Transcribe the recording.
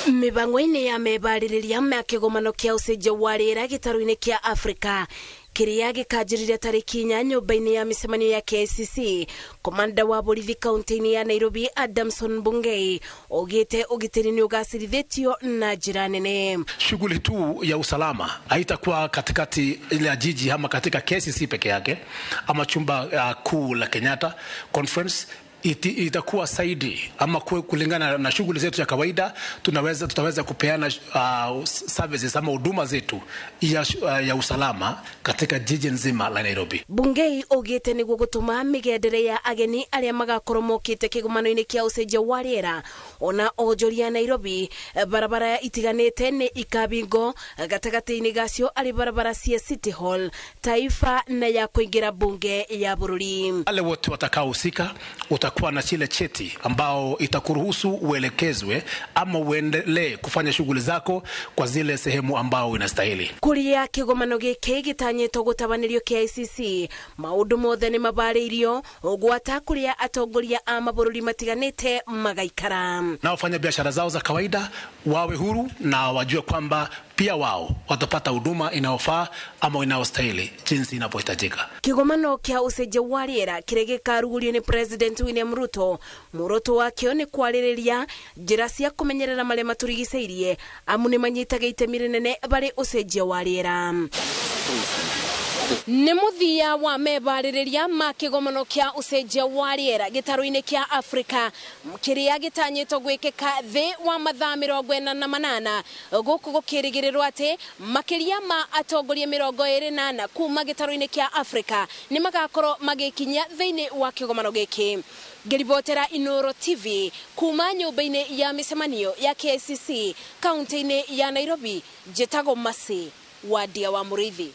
Mĩbango-inĩ ya mebarĩrĩria ma kĩgomano kĩa ũcenjia wa rĩera gĩtarũ-inĩ kĩa Afrika kĩrĩa gĩkanjĩrĩria tarĩki 4 nyũmba-inĩ ya mĩcemanio ya KICC, komanda wa borithi kaunti-inĩ ya Nairobi Adamson Bungei augĩte ũgitĩri nĩ ũgacĩrithĩtio na njĩra nene. Shughuli tu ya usalama haitakuwa katikati ya jiji ama katika KICC peke yake ama chumba kuu la Kenyatta Conference. Itakuwa zaidi ama kulingana na shughuli zetu ya kawaida, tutaweza kupeana services ama huduma zetu ya usalama katika jiji nzima la Nairobi. Bungei augĩte nĩguo gũtũma mĩgendere ya ageni arĩa magakorwo mokĩte kĩgomano-inĩ kĩa ũcenjia wa rĩera ona onjoria Nairobi, barabara itiganĩte nĩ ikabingo gatagatĩ-inĩ gacio arĩ barabara cia City Hall, Taifa na ya kũingĩra bunge ya bũrũri. Wale wote watakaohusika utakuwa na chile cheti ambao itakuruhusu uelekezwe ama uendelee kufanya shughuli zako kwa zile sehemu ambao inastahili. Kuria kigomano giki gitanyitwo gutabanĩrio KICC, maundu mothe nĩ mabarĩirio gwata kuria atongoria a mabũrũri matiganĩte magaikara. Na wafanya biashara zao za kawaida wawe huru na wajue kwamba pia wao watapata huduma inayofaa ama inayostahili jinsi inavyohitajika. Kigomano kĩa ũcenjia wa rĩera kĩrĩa gĩkarugũrio nĩ President William Ruto, muoroto wakĩo nĩ kwarĩrĩria njĩra cia kũmenyerera marĩa matũrigicĩirie amu nĩ manyitaga itemi rĩnene barĩ ũcenjia wa rĩera. Nĩ mũthia wa mebarĩrĩria ma kĩgomano kĩa ũcenjia wa rĩera gĩtarũ-inĩ kĩa Afrika kĩrĩa gĩtanyĩtwo gwĩkĩka thĩ wa mathaa 48, gũkũ gũkĩrĩgĩrĩrwo atĩ makĩria ma atongoria 24 kuma gĩtarũ-inĩ kĩa Afrika nĩ magakorwo magĩkinyia thĩinĩ wa kĩgomano gĩkĩ. Ngĩribotera Inooro TV kuma nyũmba-inĩ ya mĩcemanio ya KICC kaunti-inĩ ya Nairobi, njĩtagwo Mercy Wadia wa Mũrĩithi.